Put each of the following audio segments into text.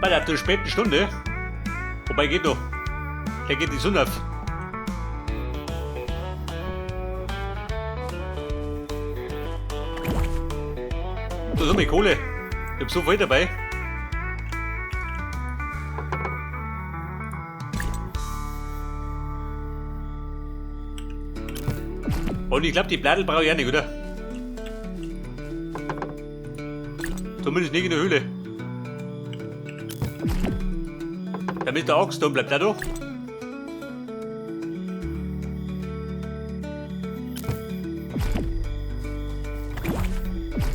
Bei der späten Stunde. Wobei geht noch. Da geht die Sonne auf. Da ist noch Kohle. Ich hab so viel dabei. Und ich glaube, die Bladel brauche ich auch nicht, oder? Zumindest nicht in der Höhle. Damit der Axt da bleibt, auch da.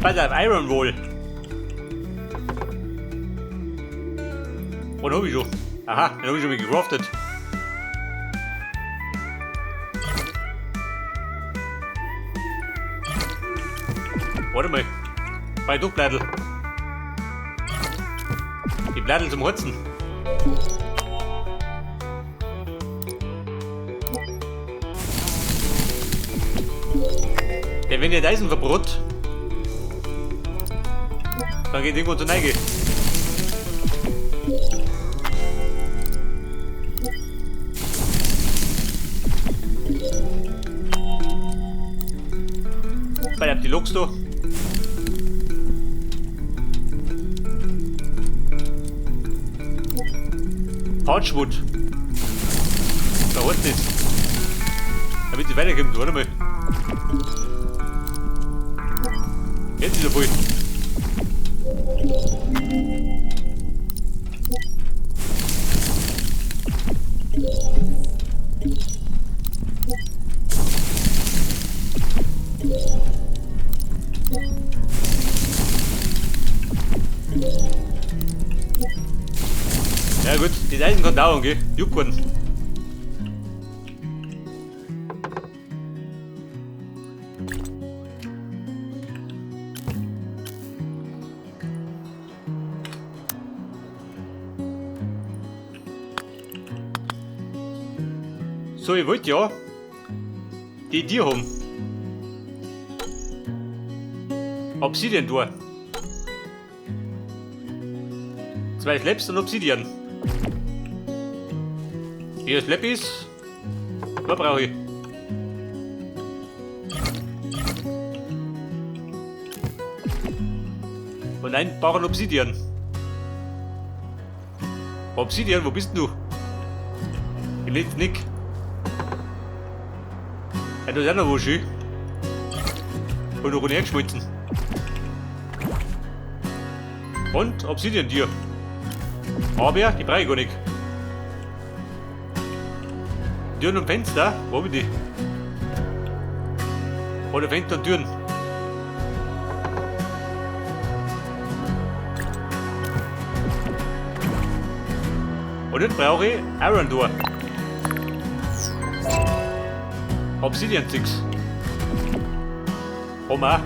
Pass auf, Iron Wall. Und hab ich schon. Aha, den hab ich schon mal gecraftet. Warte mal. Bei Duchblättel. Die Blättel zum Holzen. Denn wenn ihr Eisen verbrot, dann geht irgendwo zur Neige. Bei die Loks da. Parchwood. Da unten ist. Damit sie weiterkommt, warte mal. Jetzt ist er voll. Ja gut, die Eisen kann dauern, gell? Jucken. So, ich wollte ja die Tier haben. Obsidian Tor. Zwei Slabs und Obsidian. Hier ist Lapis. Was brauche ich? Und ein Barren Obsidian. Obsidian, wo bist du? Ich letzten Nick. Ja, da ist auch noch wo schön. Und noch hergeschmolzen. Und Obsidian dir. Aber die brauche ich gar nicht. Türen und Fenster, wo hab ich die? Oder Fenster und Türen. Und jetzt brauche ich Iron Door. Obsidian 6. Haben wir auch.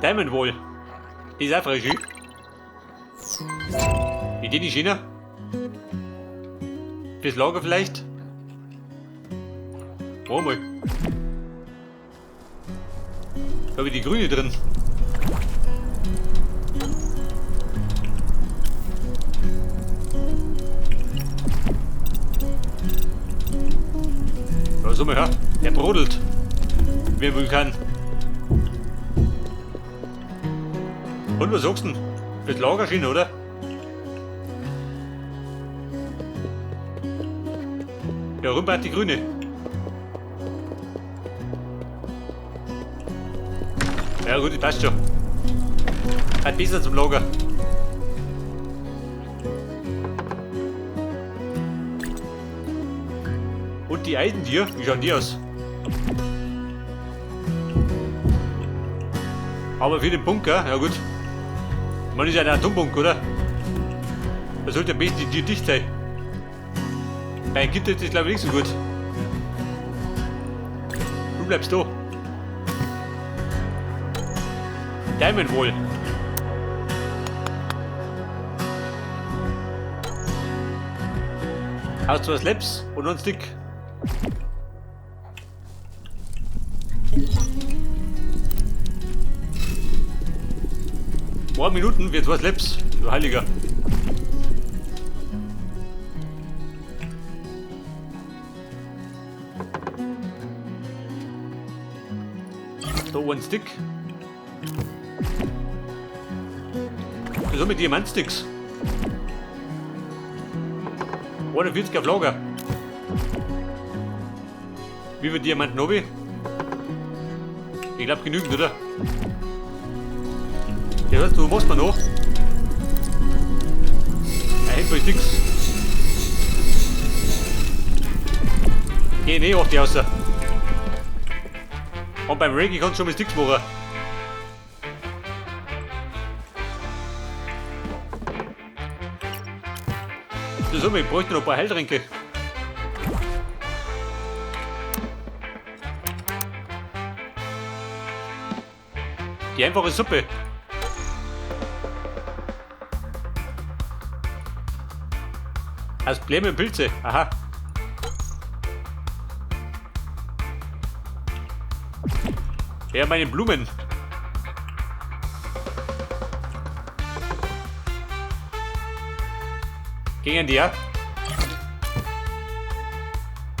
Diamond Wall. Die ist auch frisch. Wie die Schiene? Fürs Lager vielleicht? Oh mal. Da habe ich die grüne drin. Da so mal her. Der brodelt. Wie ein Vulkan. Und was sagst du denn? Fürs Lager schön, oder? Ja, rüber hat die grüne. Ja gut, die passt schon. Hat besser zum Lager. Und die Eisentier, wie schauen die aus? Aber für den Bunker, ja gut. Man ist ja ein Atombunker, oder? Da sollte am besten die Tür dicht sein. Bei Gitter ist das glaube ich nicht so gut. Du bleibst da. Diamond Wall. Hast zwei Slaps und einen Stick. 2 Minuten für zwei Slabs, du Heiliger. Da ein Stick. So mit Diamantsticks. 41 auf Lager. Wie viele Diamanten habe ich? Ich glaube genügend, oder? Ja, weißt du, was man noch? Ein Handvoll Sticks. Geh eh auf die raus. Und beim Reggae kannst du schon mal Sticks machen. So, ich bräuchte noch ein paar Heiltränke. Die einfache Suppe. Aus Blämme und Pilze. Aha. Ja, meine Blumen. Gingen die, ja?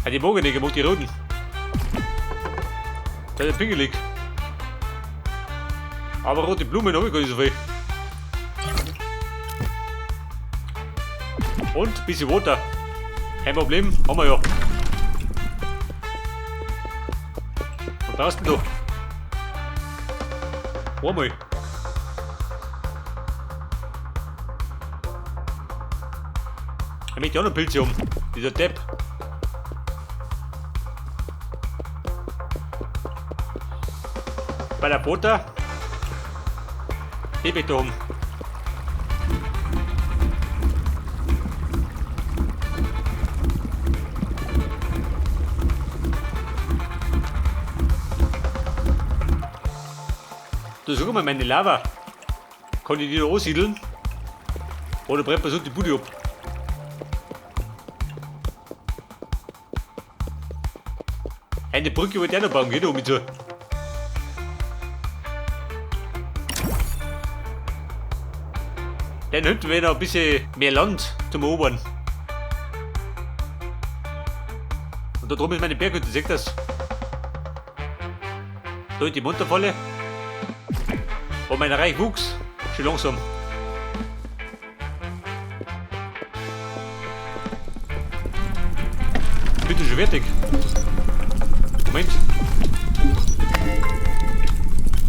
Ah, die mag ich nicht, ich mag die roten. Da ist pingelig. Aber rote Blumen habe ich gar nicht so viel. Und ein bisschen Water. Kein Problem, haben wir ja. Was brauchst du denn da? Einmal. Er möchte auch noch Pilze um. Dieser Depp. Bei der Butter. Die bitte um. Du, sag mal, meine Lava. Kann ich die da ansiedeln? Oder brennt mir so die Bude ab? Eine Brücke wollte ich auch noch bauen, geht um zu. Dann hinten wäre noch ein bisschen mehr Land zum Erobern. Und da drüben ist meine Berghütte, seht ihr das? Da ist die Munterfalle. Und mein Reich wuchs schon langsam. Bitte schon fertig. Moment.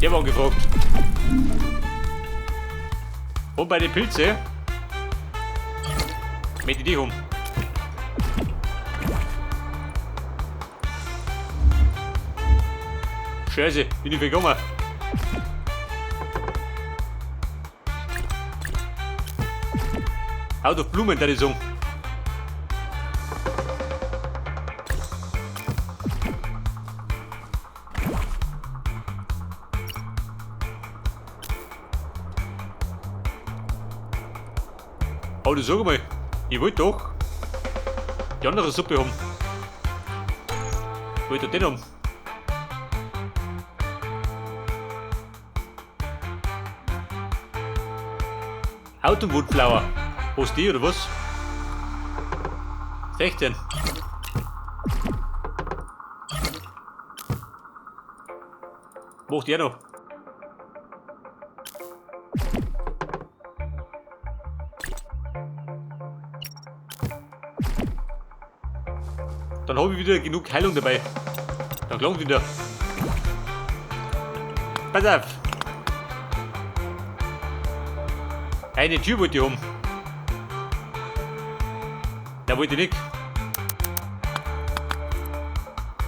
Der war angefragt. Und bei den Pilze möchte ich die haben. Scheiße, bin ich vergegangen. Out of Blumen, da ich sagen. Aber du sag mal, ich wollte doch die andere Suppe haben. Wollte den haben. Autumnwood Flower. Hast die oder was? 16. Macht die auch noch. Dann habe ich wieder genug Heilung dabei. Dann klangt wieder. Pass auf. Eine Tür wollte ich haben. Da wollte ich nicht.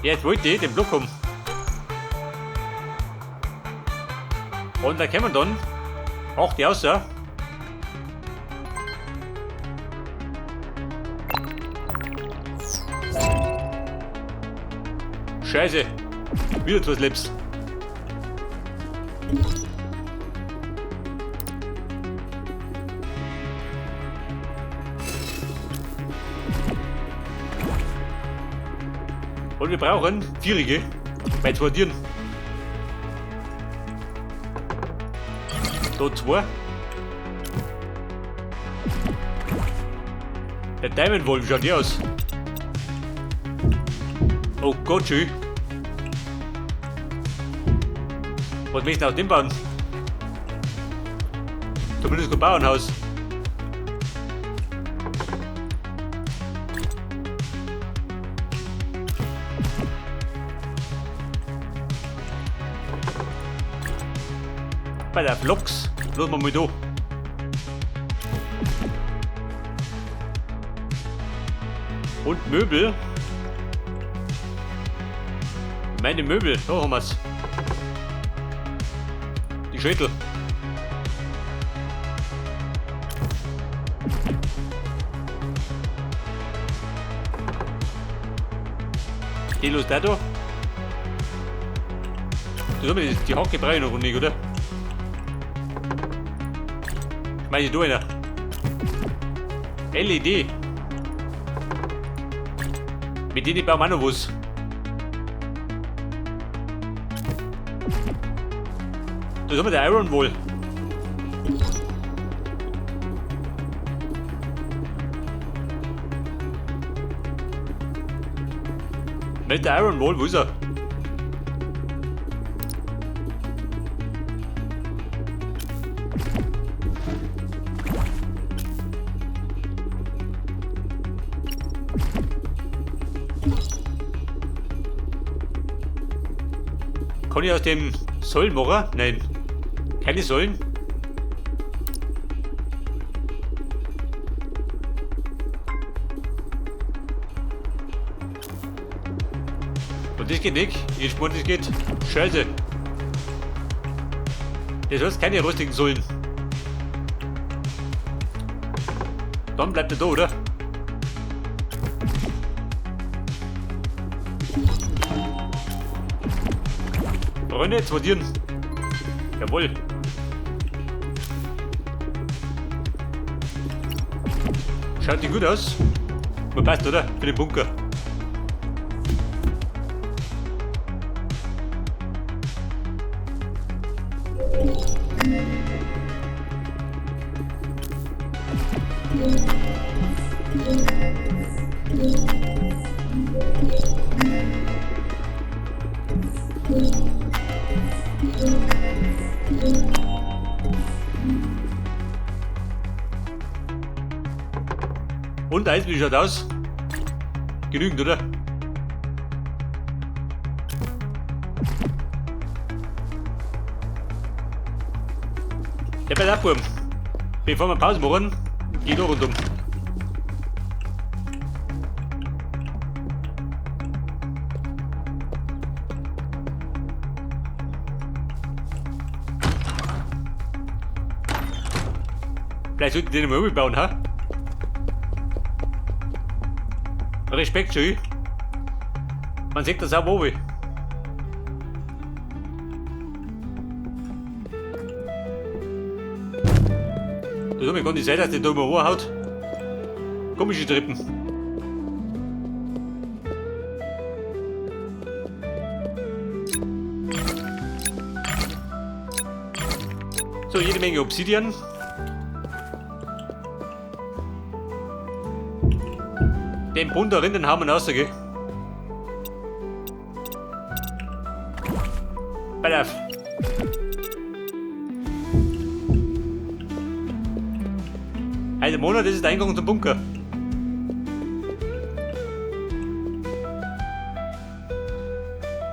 Jetzt wollte ich den Block haben. Und da kommen dann 8 raus. Scheiße. Wieder zwei Slaps. Und wir brauchen vierige bei zwei Tieren. Da zwei. Der Diamond Wolf schaut hier aus. Oh Gott, schön. Was möchten wir aus dem bauen? Zumindest kein Bauernhaus. Bei der Vlogs. Los mal da. Und Möbel. Meine Möbel. Da haben wir's. Die Schädel. Geh los da da. Das haben wir die Hacke brauche ich noch nicht, oder? Schmeiß ich da rein. LED. Mit denen bauen wir auch noch was. Da haben wir den Iron Wall. Mit der Iron Wall, wo ist er? Kann ich aus dem Säulen machen? Nein. Keine Säulen? Und das geht nicht. Ich spur, das geht. Scheiße. Das heißt keine rostigen Säulen. Dann bleibt er da, oder? Freunde, zwei Tieren. Jawohl. Schaut die gut aus? Man passt, oder? Für den Bunker. Und Eisen, wie schaut aus? Genügend, oder? Ja, bei der Burm. Bevor wir Pause machen, geht auch rundum. Vielleicht sollten die den mal umbauen, ha? Respekt, schön. Man sieht das auch wo. Das hat mir gar nicht sein, dass der da immer hochhaut. Komische Treppen. So, jede Menge Obsidian. Den Bund da drin, den haben wir raus, gell? Pass auf. Also Monat, das ist der Eingang zum Bunker.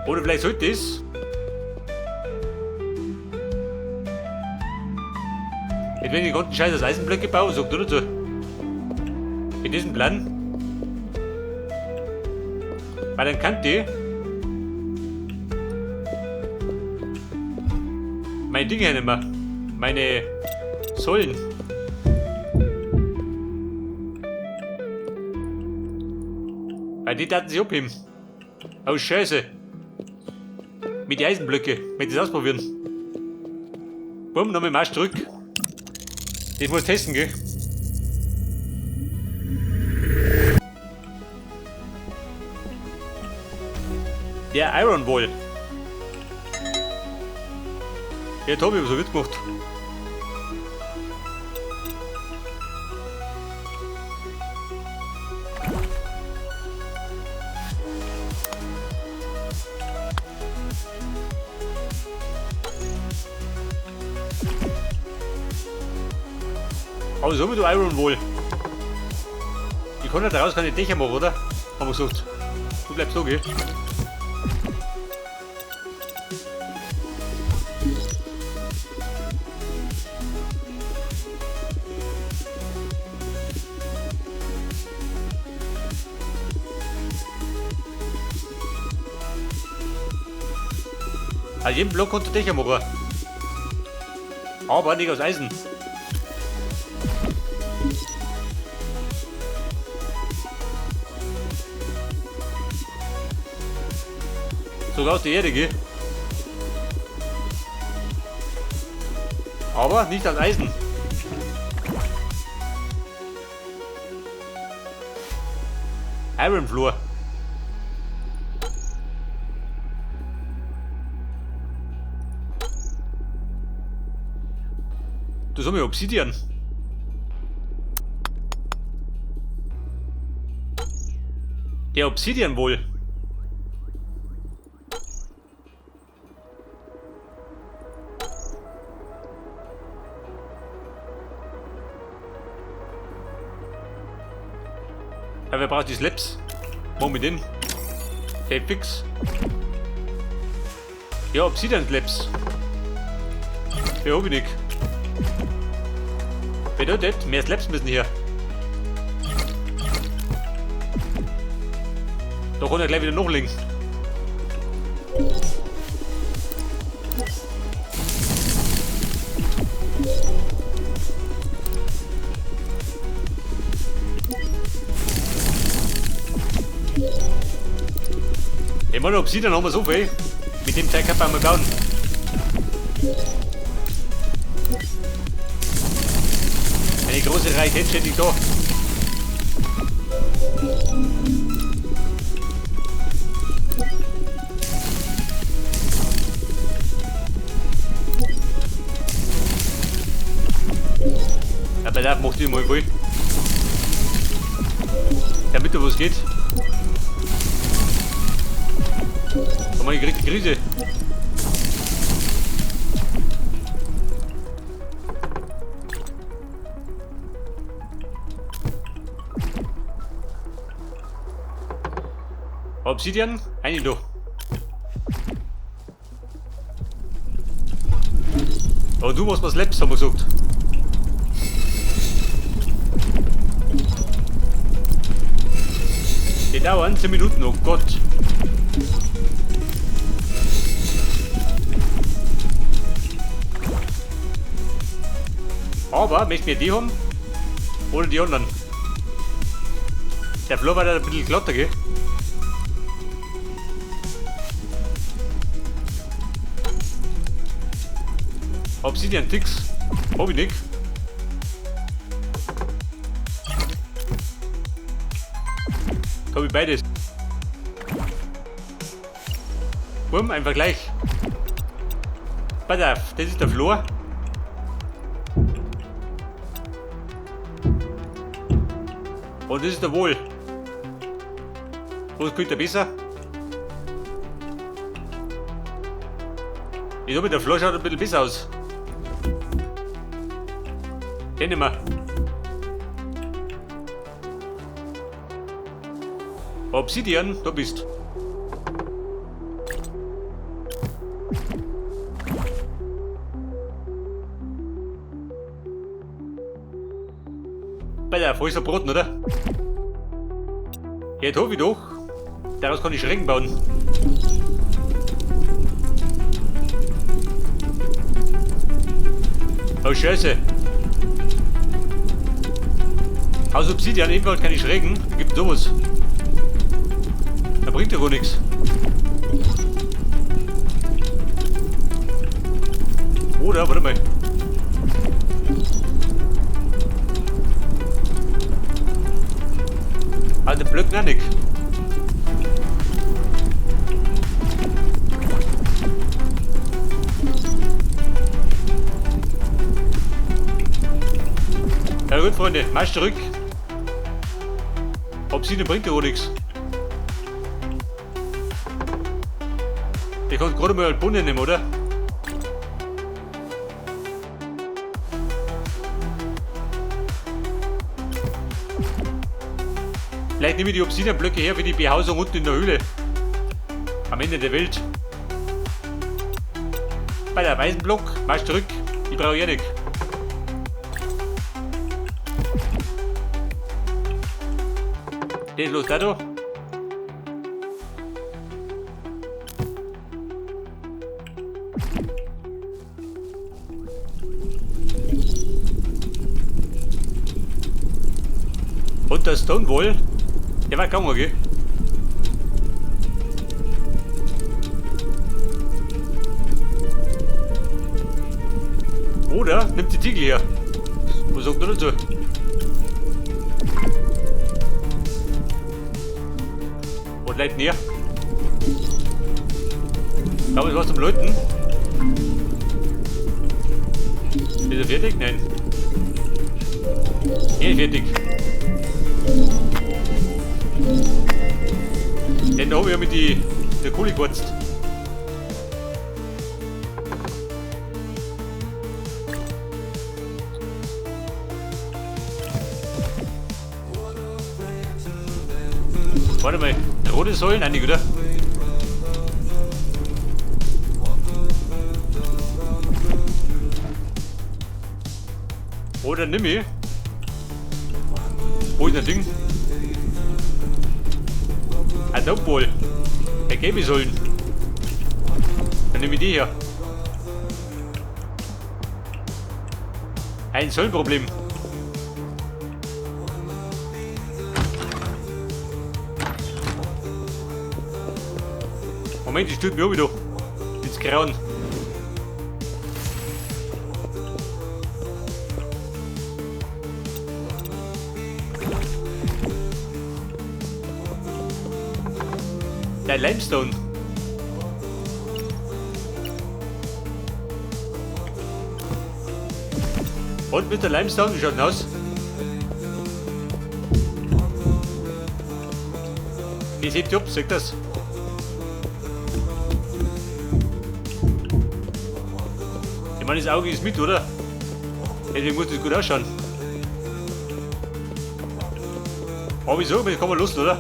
Oder vielleicht sollte es. Jetzt wenn ich den ganzen Scheiß aus Eisenblöcke baue, sagt oder so. In diesem Plan. Weil dann kann die meine Dinge nicht mehr. Meine Säulen. Weil die taten sich abheben. Oh Scheiße. Mit den Eisenblöcke. Möchte das ausprobieren. Bumm, nochmal Marsch zurück. Ich muss testen, gell? Der Iron Wall. Ja, Tobi, was hab ich gemacht? Aber so wie du Iron Wall. Ich kann ja daraus keine Dächer machen, oder? Haben wir gesagt. Du bleibst so, gell? Also jeden Block konnte Dächer machen. Aber nicht aus Eisen. Sogar aus der Erde, gell? Aber nicht aus Eisen. Iron Floor. Das haben wir Obsidian. Der Obsidian wohl. Ja, wer braucht die Slaps? Machen wir den. Okay, fix. Ja, Obsidian Slaps. Ja, hab ich nicht. Bedeutet, mehr Slaps müssen hier. Da kommt er gleich wieder noch links. Ich meine, Obsidian haben wir so viel. Mit dem Zeug kann man mal bauen. Eine große Rarität steht nicht da. Aber da macht die mal voll. Damit da was geht. Da mach ich richtig Krise. Obsidian? Eine doch. Aber du machst was Slaps, haben wir gesagt. Die dauern 10 Minuten, oh Gott. Aber möchten wir die haben? Oder die anderen? Der Floor war da ein bisschen glatter, gell? Obsidian Ticks? Hab ich nicht. Hab ich beides. Bumm, ein Vergleich. Pass auf, das ist der Floor. Und das ist der Wohl. Was könnte besser? Ich glaube, der Floor schaut ein bisschen besser aus. Den nehmen wir. Obsidian, da bist. Bei der voll ist Broten, oder? Jetzt hoffe ich doch. Daraus kann ich Schrecken bauen. Oh Scheiße. Aus Obsidian ebenfalls keine Schrägen. Da gibt sowas. Da bringt ja wohl nichts. Oder, warte mal. Ah, den Blöcken auch nicht. Also gut, Freunde, Marsch zurück. Obsidian bringt ja auch nichts. Der kann gerade mal einen Brunnen nehmen, oder? Vielleicht nehme ich die Obsidian-Blöcke her für die Behausung unten in der Höhle. Am Ende der Welt. Bei der weißen Block, marsch zurück. Ich brauche ja nicht. Der ist los da da. Und der Stonewall, der war gegangen, gell? Oder nimmt die Ziegel her. Was sagt er dazu? Und leiten her. Da ist was zum Läuten. Ist er fertig? Nein. Er ist fertig. Denn da habe ich ja mit der Kohle gekratzt. Warte mal, rote Säulen eigentlich, oder? Oder nimm ich. Wo ist das Ding? Also obwohl. Der gelbe Säulen. Dann nehme ich die hier. Ein Säulenproblem. Moment, ich stürze mich auch wieder ins Grauen. Der Limestone. Und mit der Limestone, wie schaut denn aus? Wie sieht die ab, sagt das? Ich meine, das Auge ist mit, oder? Deswegen muss das gut ausschauen. Aber wieso? Das kann man los, oder?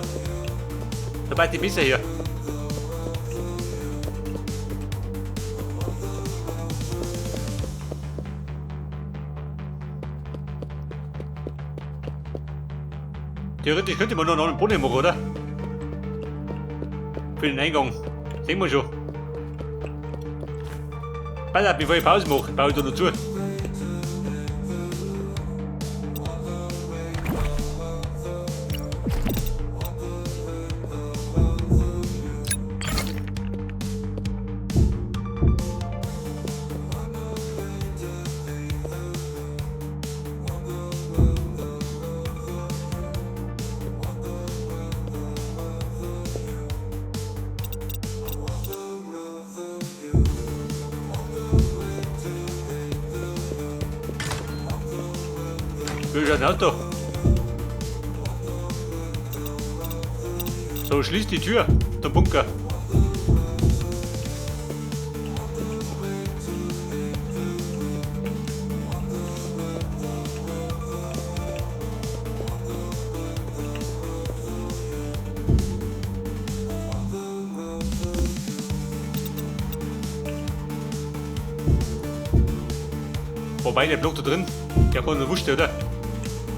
Da bleibt die besser hier. Theoretisch könnte man noch einen Brunnen machen, oder? Für den Eingang. Sehen wir schon. Pass auf, bevor ich Pause mache, baue ich da noch zu. Wie schaut denn aus da? So, schließ die Tür zum Bunker. Wobei, der Block da drin, der kann nur wurscht, oder?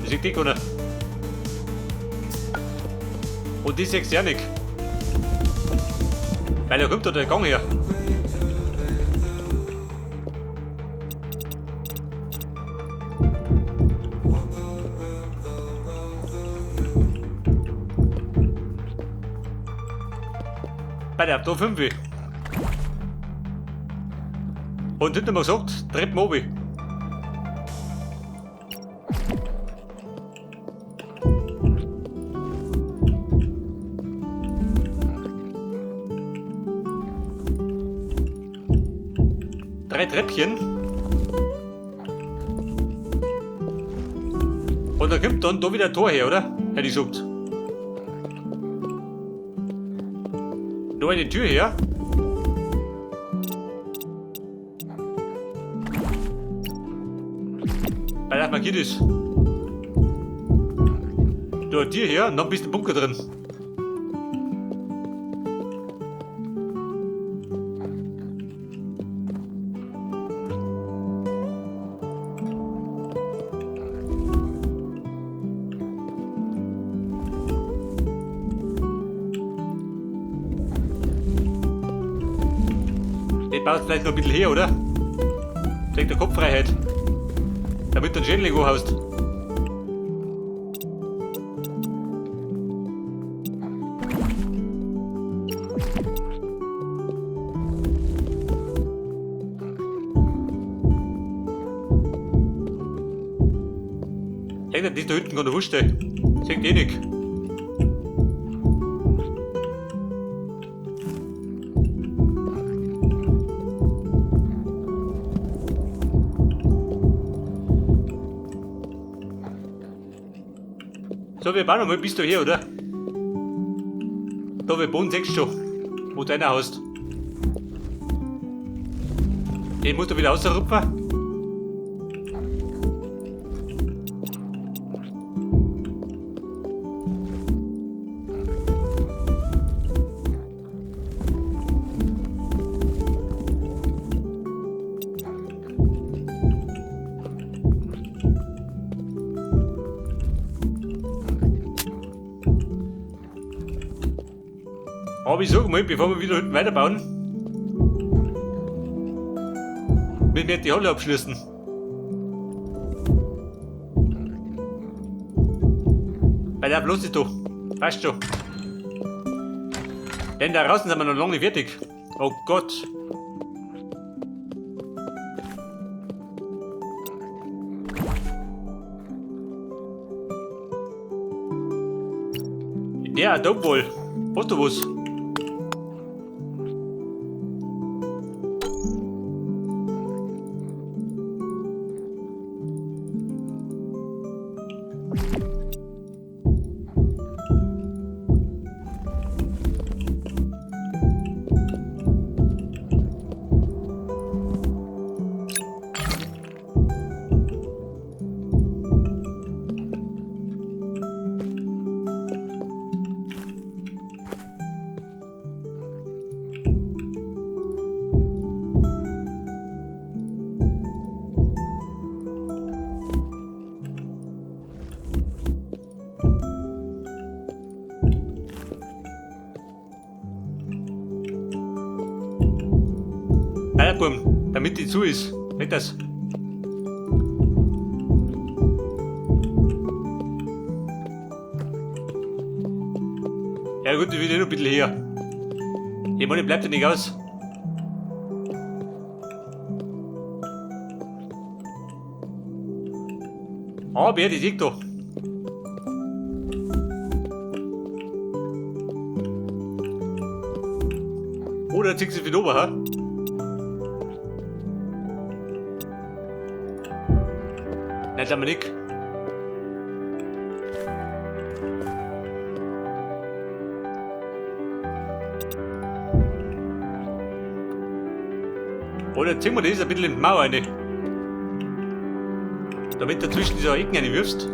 Das sieht eh keiner. Und die sechs ja nicht. Weil da kommt da der Gang her. Bei der da 5. Und hinten haben wir gesagt, Treppen oben. 3 Treppchen. Und da kommt dann da wieder ein Tor her, oder? Hätte ich gesagt. Da eine Tür her. Weil das markiert ist. Da eine Tür her und noch ein bisschen Bunker drin. Den baust vielleicht noch ein bisschen her, oder? Kriegt der Kopffreiheit. Damit du einen schönen Lego hast. Denkt, das da hinten kann der Wurscht sein. Sieht eh nicht. So, wir bauen nochmal bis da her, oder? Da, wir bauen sechs schon, wo du einer hast. Den musst du wieder rausrupfen. Aber ich sag mal, bevor wir wieder hinten weiterbauen, müssen wir die Halle abschließen. Weil der bloß ist da. Passt schon. Denn da draußen sind wir noch lange nicht fertig. Oh Gott. Der da wohl. Hast du was? Nein, damit die zu ist. Nicht das. Ja gut, ich will eh noch ein bisschen her. Ich meine, bleibt ja nicht aus. Aber die liegt doch. Oh, da zieht sie wieder oben, ha? Nein, das haben wir nicht. Oder ziehen wir das ein bisschen in die Mauer rein. Damit du zwischen dieser Ecken eine wirfst.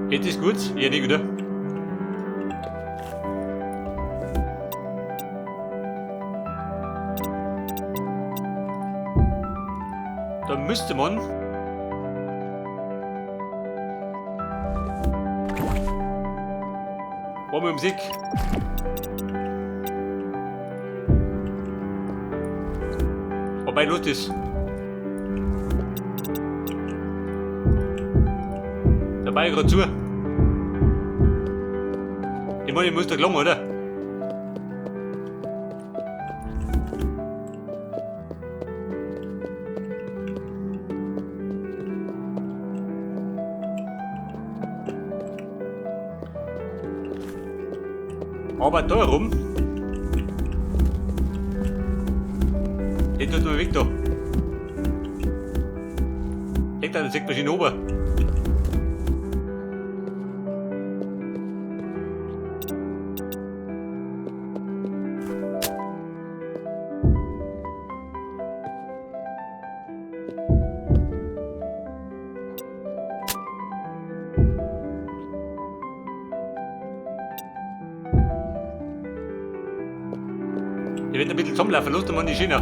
Geht das gut? Ja, nicht, oder? Da müsste man Wollen wir um Sieg? Wobei los ist. Dabei gerade zu. Ich meine, ich muss da gelangen, oder? Aber da rum. Den tut mir weg da. Hängt an der Sägmaschine oben. Die wird ein bisschen zusammenlaufen, los, dann machen die Schiene.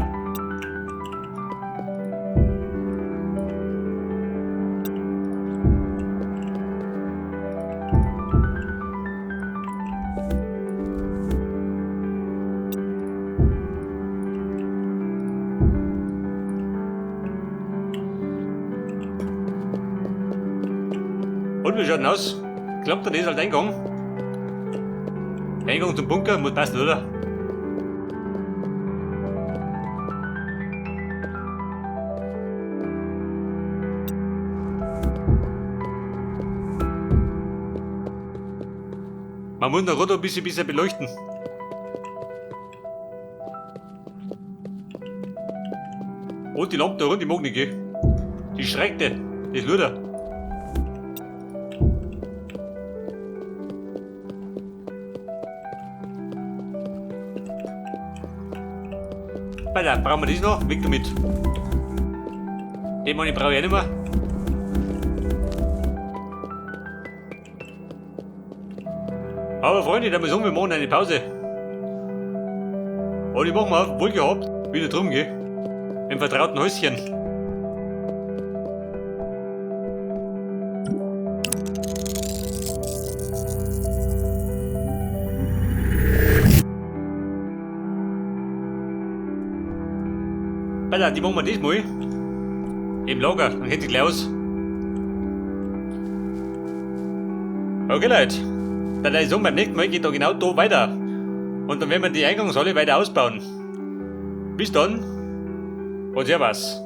Und wie schaut denn aus? Klappt das als Eingang? Eingang zum Bunker muss passen, oder? Man muss noch ein bisschen beleuchten. Und die Lampe da rund, die mag nicht, gell? Die schreckte, das Luder. Weiter, brauchen wir das noch? Weg damit. Den Mann brauche ich auch nicht mehr. Aber Freunde, da müssen wir machen eine Pause. Und ich mach mal wohl gehabt, wieder drum, gell? Im vertrauten Häuschen. Alter, die machen wir diesmal im Lager, dann kennt sich gleich aus. Okay, Leute, dann ist so, beim nächsten Mal geht da genau da weiter. Und dann werden wir die Eingangshalle weiter ausbauen. Bis dann und servus.